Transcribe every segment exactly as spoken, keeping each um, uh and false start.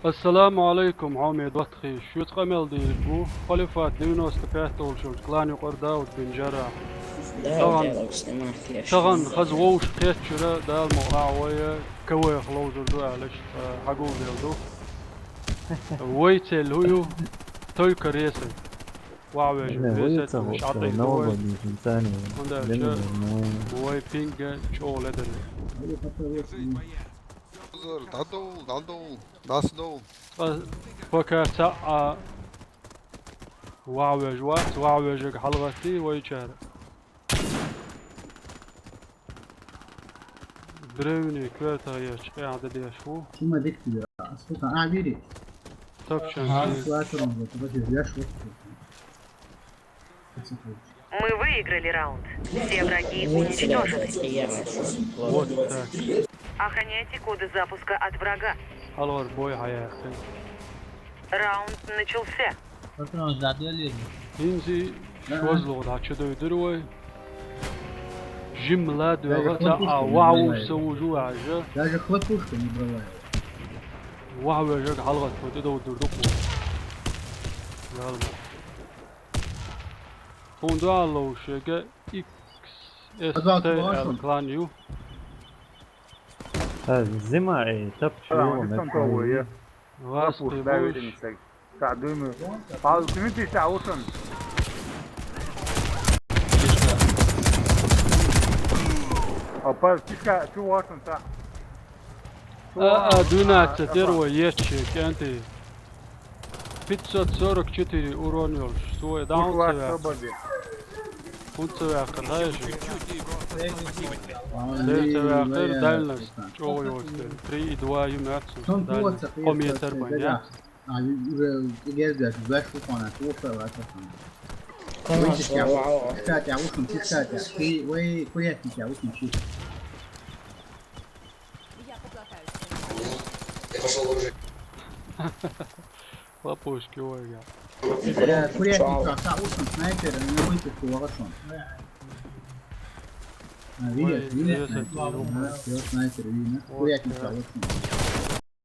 Ассаламу алейкум, хьоме доттагӀий. Шуца къамел дийриг бу Халифат девяносто пять олуш йолчу клан юкъара Дауд бин Джаррахь. Давай, тахана, давай, снимай, я тахана щас хаза вовшах кхеччура, Дала мукъ лахь, вай КВН-х ловзур ду аьлла, иштта хьагулделла ду. Вай цель хӀун ю? Только резать. Ваха вежа, не, весет, вуьйца уьш хӀокху Ӏатайна вай. Новогодний царни. ХӀунда аьлча, вай пинга чӀогӀа ледара. ДӀадовла, дӀадовла, дӀасадовла. Ткъа пока цхьаъ а ваха вежа вац, ваха вежарг хьалагӀаттий вайчара. Древний коьртах ечу къехь дан деш ву. Шуна дика дира. Ас хӀума а вири. Тапчан. Ас вацаран вот, вот, я шо. Мы выиграли раунд. Все враги уничтожены. Вот так. Охраняйте коды запуска от врага. Хьалхара бой хьаяьккхина. Раунд начался. Патрон задали. ХӀинца шозлагӀа дӀа чу дойдура вай. Жимма ла доьгӀа, цхьа а ваха вуж ца вужу ваьжа. Даже хлопушка не брала. Ваха вежарг хьалагӀатта тӀедовдур ду кху. Ялма. Тхуна дуьхьал ловшега Икс Эс Т Л клан ю. Ха, зима, эй, тапча. Ха, юха меттахь. Лапуш, да, верим, саг. Та дуьйму. Павел, ты видишь, а вот он. А, Павел, тишка, чего вот он, та? А, а, двенадцать, а, первый, ечи, кенти. Пятьсот сорок четыре урон йолуш. Цо даун ца ваьккхира. ХӀунда ца ваьккхира, хаьий шуна? Дера ца ваьккхира, дальность чӀогӀа йоцу дела. Три и два ю моьтту цунна дальность. Кхо метр бан яц. А, уже тӀегерзош, ваьш ву хьуна, чу вуха ваьш ву хьуна. Вай чиска, вау. Чиска тя, вушун, чиска тя. Ты, вай, курятник тя, вушун, чиска. Я подлатаюсь. Я пошёл уже. Лапушки, Ольга. Э, курятник, как, а, вушун, снайпер, не выйти, что вошён. А, видишь, видишь, снайпер. Ага, всё, снайпер, видно. Курятник, а, вушун.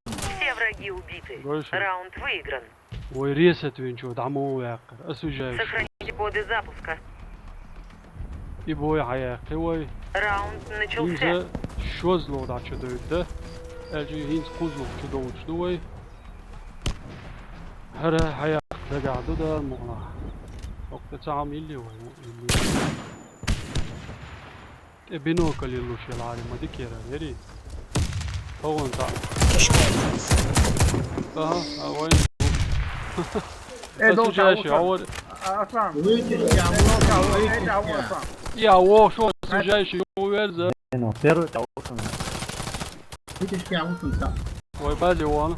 Все враги убиты. Дальше. Раунд выигран. Вай резать винчо дӀа ма ваьккхира. Освежающий. Сохраните коды запуска. И бой хьаяьккхи вай. Раунд начался. ХӀинца шозлагӀа дӀа чу дойду, да? Аьлча хӀинца кхузлагӀа чу довлуш ду вай. ХӀара хьаяккха дагахь ду, Дала мукъ лахь. ХӀокху тӀе цхьа хӀума йиллий вай, йиллий. ТӀе бинокль йиллуш елахьара ма дика яра, яри? ХӀогӀан таӀ. Аха, а вайн. Э, освежающий, а вот. Аслан. Вытяжки, а вот, вытяжки. Я, о, шо, освежающий, верза. Э, ну, первый, а вот он. Вытяжки, а вот он, да. Вай базе вон.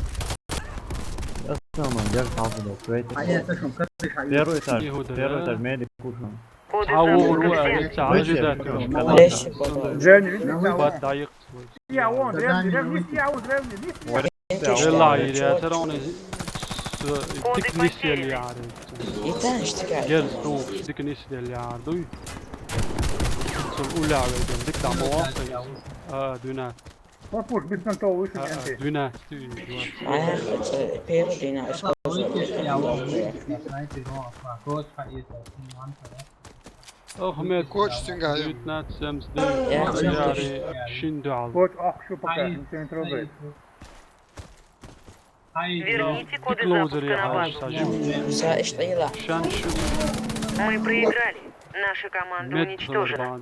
Аслан, я сразу дал, вытяжки. А я слышал, как ты шагнул. Первый этаж, первый этаж, медик кушал. Цхьа вогӀур ву аьлла, ца хьажа даьтта. Леша, пожалуйста. Бат дӀайикх. Я вон, древний, древний, я вон, древний, древний. Вай, Вела, иря, цара вон дика нисъелла яхьар. Герз тухуш, дика нисъелла яхьар дуй. Цул уллехь вайдан дика дӀа ма воккху иза. А, дуьненна. Папуш, бисман то вышел. А, а, дуьненна. А, это первый день, а что за. Ахмед, девятнадцать семьдесят девять, Яри, шин дуьхьал. Вот, ах, шу пока, ничего не трогай. Верните коды запуска на базу. Шан шу. Мы проиграли. Наша команда уничтожена.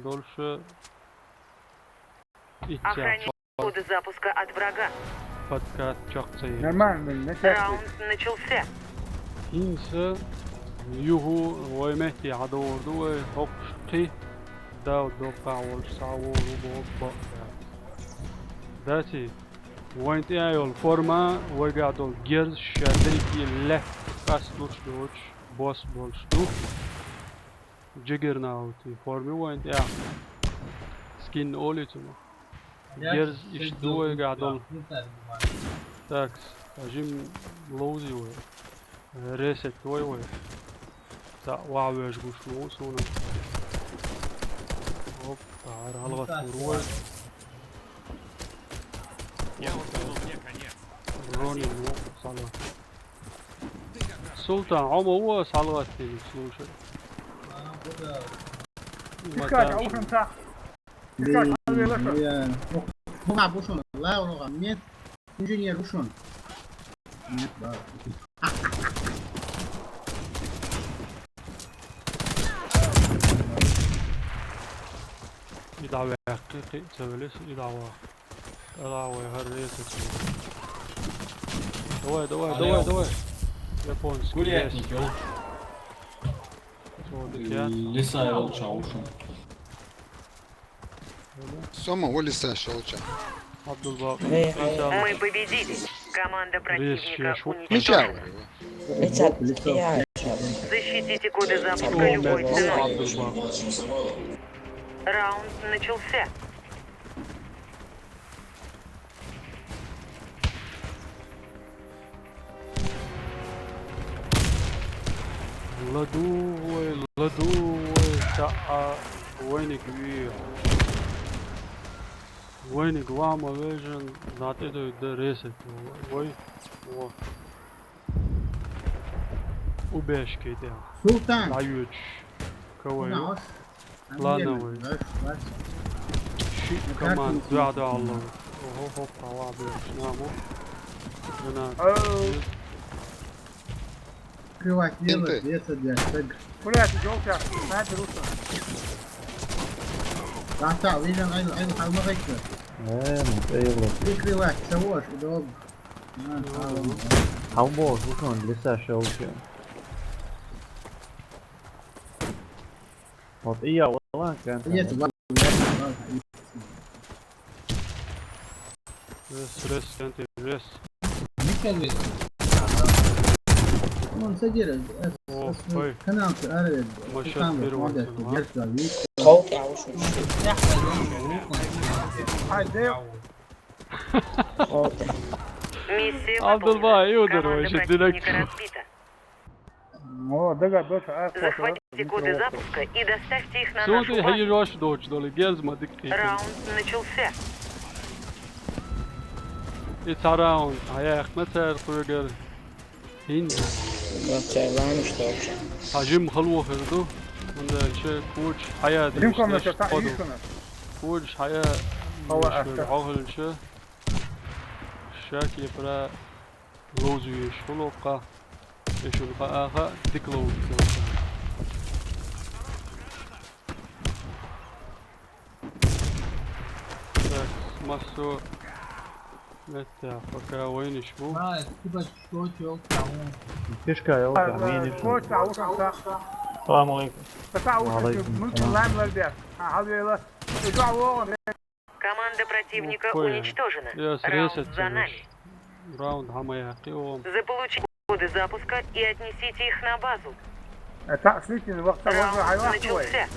Охраняйте коды запуска от врага. Подкат чекх ца еза. Нормально, блин, начать. Раунд начался. ХӀинца юха вай метте хьадогӀур ду вай, хӀокхуш кхин Дауд доккхахь волчу схьа вогӀур ву боху бакъ. Даций, вайн тӀехь йолу форма, вайгахь долу герз ша дерриге лаьтта къасталуш доцуш бос болуш ду. Джиггернаутийн форма ю вайн тӀехь. Скин олий цунах. Герз иштта ду вайгахь долу. Такс, жим ловзий вай. Ресет вай вай. Цхьаъ ваха вежа гуш ма ву суна. Оп, хӀара хьалагӀаттур вай. Ронин ву. Султан, Ӏомаву ас хьалгӀаттийна, слушай. Ма Пикач, тӀаккха. Аушан ца. Пикач, хьалвелаша. Муха бушун, лай ургӀа, нет, инженер бушун. Нет, да. И дӀаваьккхи, кхин а ца велес, и дӀаваха. ТӀадагӀа вай хӀара ресет. Давай, давай, давай, давай. Японский. Курятник, ёлка. Лиса, ёлка, Аушан. Сома, улица Шолча. Абдулбак. Мы победили. Команда противника уничтожена. Защитите коды запуска любой ценой. Раунд начался. ЛадугӀ вай, ладугӀ вай, цхьа а вайниг вийр. Вайниг вама вежан, натӀедой да ресет вай, во. Убежки тӀа. Султан! ДӀайоьдуш. Кавай. Плановый. Ши команд дуьхьа-дуьхьа ловц. Ого, хӀоппа, ва, беш, намо. Жена. Открывать дело, веса для шаг. Курятник, ёлка, снайпер, Руслан. Лаца, вижен, ай, ай, халмагайка. Э, ну, эй, вот. Прикрывать, того ж, удобно. Хьалбо, Руслан, лиса шовча. Вот и я, вала, кан. Нет, ва-, ва-, ва-, Рес, рес, кенти, рес. Николай. Ну, он садира, э, О, э, ой. Канал ты арвед. Мы щас Там вот, первый молодец, сын, а? Держи, видишь. Толк я ушел. Ай, да. Толк. Миссия Абдулла, выполнена. Иудор, Команда вообще, противника дурак. Разбита. О, дага, доча, а, Захватите коды запуска и доставьте их на нашу базу. Сунтий хьежаш доч доли, герз ма дикки. Раунд начался. И цхьа раунд, хьаяхна цар кхуьгар. Хин. Цай лануш долча. Хьажим халуохир ду. Унда че куч хьая диш. Рим комната, деш та ходу. Ишуна. Куч хьая Хава диш ахта. Хохилча. Шак епра. Ловзуеш хӀуллакха, эшун хаьаха, дика ловзуеш. Так, массо. Это пока войниш бу. А, спасибо, что чё, кому? Фишка, ёлка, а, миниш. Салам алейкум. Салам алейкум. Мумкин лайм ларбя. А, хавела. Иду авон. Команда противника уничтожена. Раунд за нами. Раунд хьамаяьккхи оам. Заполучите коды запуска и отнесите их на базу. Э, так, слушайте, ну, вот, вот, раунд начался. Э,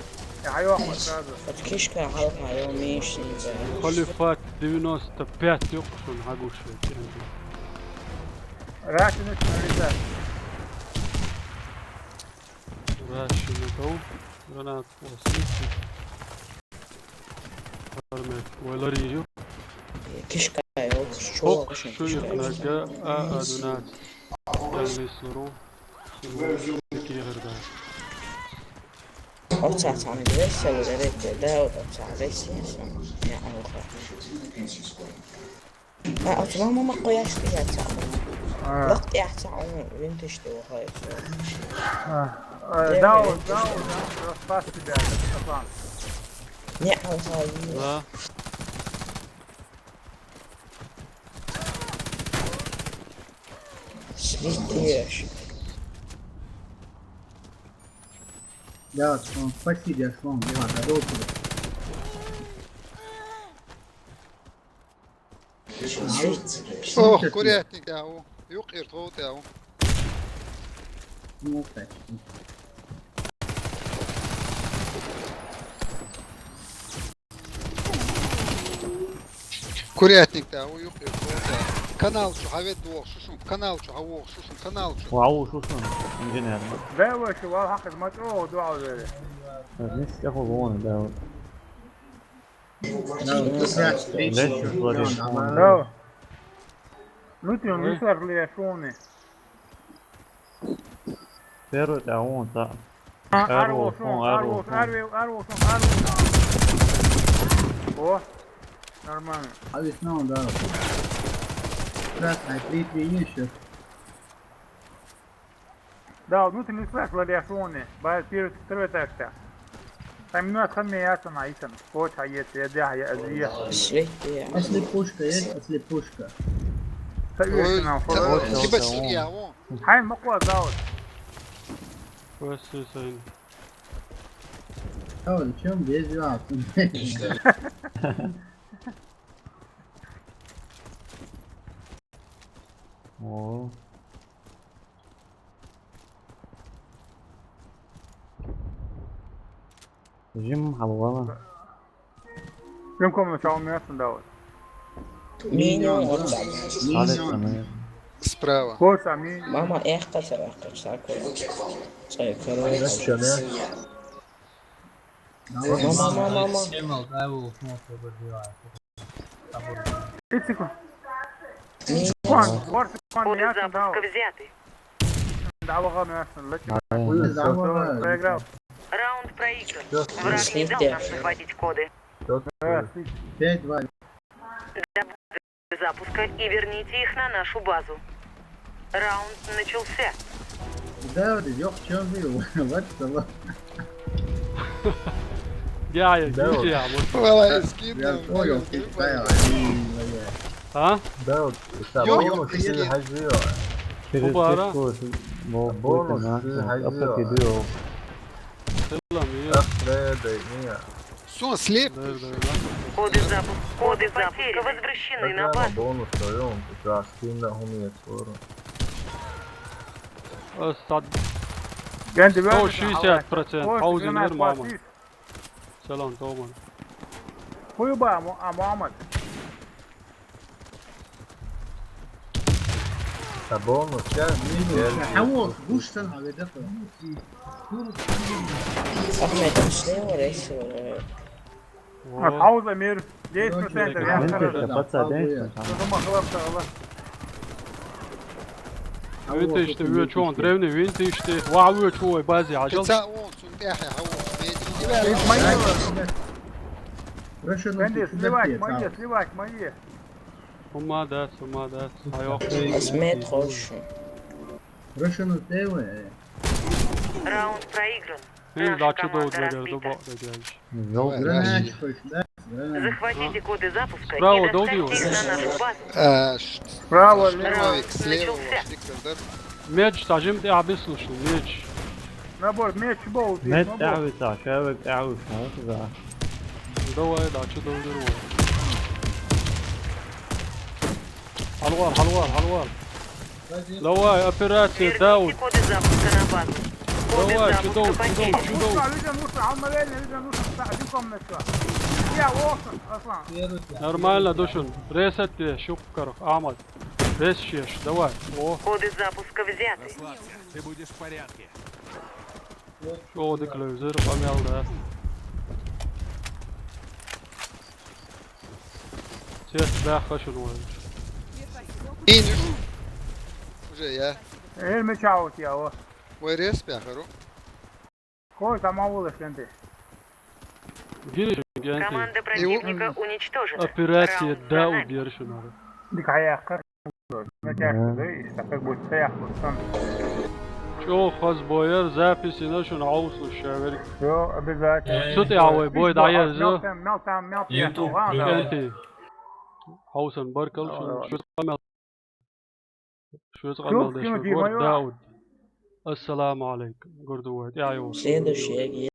хьайоаххой сразу. От кишка хьалха, ё, мешница. Халифат девяносто пять юкъ шун хьагуш вет. Рашинус, ребят. Рашинус, гранат. Вайлар ю. Кишка, ё, чё, кишка. Шу юхнага, а, а, двенадцать. Там лес луру. Симон, такие гырда. Оцаца не версия, вот это, да, вот оцаца версия, сам. Я, а, вот. А, а чего мама кояш я цаӀ? А. Вакъ я цаӀ, он винтиш ты выходит. А. Э, да, да, да, спас тебя, Аслан. Не, а, да. Слетаешь. Да, Аслан, спасибо, Аслан, да, да, да. Ох, курятник дау. Юкъ иртгъу дау. Курятник дау, юкъ иртгъу дау. Канал чу хьавед воху шун, канал чу хьавоху шун, канал чу. Вау, шун, инженер. Бевлачу вал хьакъ ма чӀогӀа дуьхьал вери. Нисса хӀу вон дау. Лечу владыш. Да. Ну ты, он Ой. Вышла в лесу, он. Первый, а вон, да. Arrow, arrow, arrow, arrow, arrow. О, нормально. А ведь ну да. Красный, три, три есть сейчас. Да, внутренний слэш, валяшоны. Байер первый, второй этажда. Там ну отходные ясно, Итан. Вот, а есть, я, я, я, я. Sleepy. Если пушка есть, если пушка. Советую нам, Типа Сирия, о. Хай, мокла, да, вот. Просто Исаин. О, чем без вас? О. Жим халгала. Прям комната, а у меня снова, вот. Минимум вот так. Салет сами. Справа. Коса, ми. Мама, эх, катера, катера. Цай, короче. Зачем, а? Мама, мама, мама. Ицик. Куан, горцы куан, я снова. Да, вот он, я снова. Ай, Хуй Всё, замок. проиграл. Раунд проигран. Враг не дал нам захватить коды. Да, Пять два. Запуска и верните их на нашу базу. Раунд начался. Да, вот идёт, чем был? Вот что. Я, я, Да, видите, я, вот. Вала Я скидно. Понял, ты, да, блин, бля. А? Да, вот, Ё, Бонус приедет. Хазио. через Оба, секунду. Бонус, Хазио. Апатидио. Selam, iyi. Ах, да, да, не. Все, слеп. Да, да, да. Коды запуска. Коды запуска возвращены на Программа базу. Бонус даём, как раз скин на хуме скоро. Asad. Kendi Сто шестьдесят процентов. Хаузен вермама. Selam, Toman. Хуюба, а Мухаммад. А бонус, я Хавос, гуш сан хаведа. Ахмед, слева, рейс, э, Хауза мир. Десять процентов, я Блин, хорошо. ты, пацан, десять, там. Что-то махалап сагала. Винти ишти, вио чон, древний винти ишти. Ва, вио чон, бази, ажал. Пица он, сунтяхи, хавос. Исмаил. Рашен, Kendi, сливать, мои, сливать, мои. Сумадас, сумадас. Айок. Ахмед, хош. Рашен, ты, Раунд проигран. Эй, Наша да, что команда долго разбита. Дубо, да, дальше. Жёлтый. Гранат, хочешь, да? Гранат. Захватите коды запуска Справа, и доставьте долбил. Их на нашу базу. А, ш- Браво, Штурмовик слева, Начался. Штиктор, да? Меч, тажим ты, аби слушал, меч. Набор, меч, болт. Нет, я ведь так, я ведь, я ведь, ну, да. Давай, да, что долго. Халвар, халвар, халвар. Давай, операция, Верните Дауд. Коды запуска на базу. Коды Давай, запуска чудо, чудо, потеряны. чудо. Алина, Муса, алма верни, Алина, Муса, один комнатка. Я, Ослан, Аслан. Нормально, Душин. Ресет тебе, щуп, короче, Амад. Ресет, давай. О, Коды запуска взяты. что ты, клюзер, помял, да. Свет, да, хочу, ну. Финиш. Уже я. Эй, меч аут, я, о. Ой, рес, пяхару. Кой, там аулы, сенди. Гириш, генти. Команда противника уничтожена. Операция, Раунд за да, нами. Удержи, надо. Дикая, как. Натяжка, да, и что, как будет стоять, вот там. Чё, хозбоер, записи, ну, что на услышал, верь. Все, обязательно. Что ты, а, ой, бой, да, я же. Мел там, мел там, мел там. Генти. Хаусан, баркал, что, что ты, Амел. Что ты, Амел, да, что, горд, Дауд. Ассаламу алейкум, горд, Дауд. Я, его. Следующий,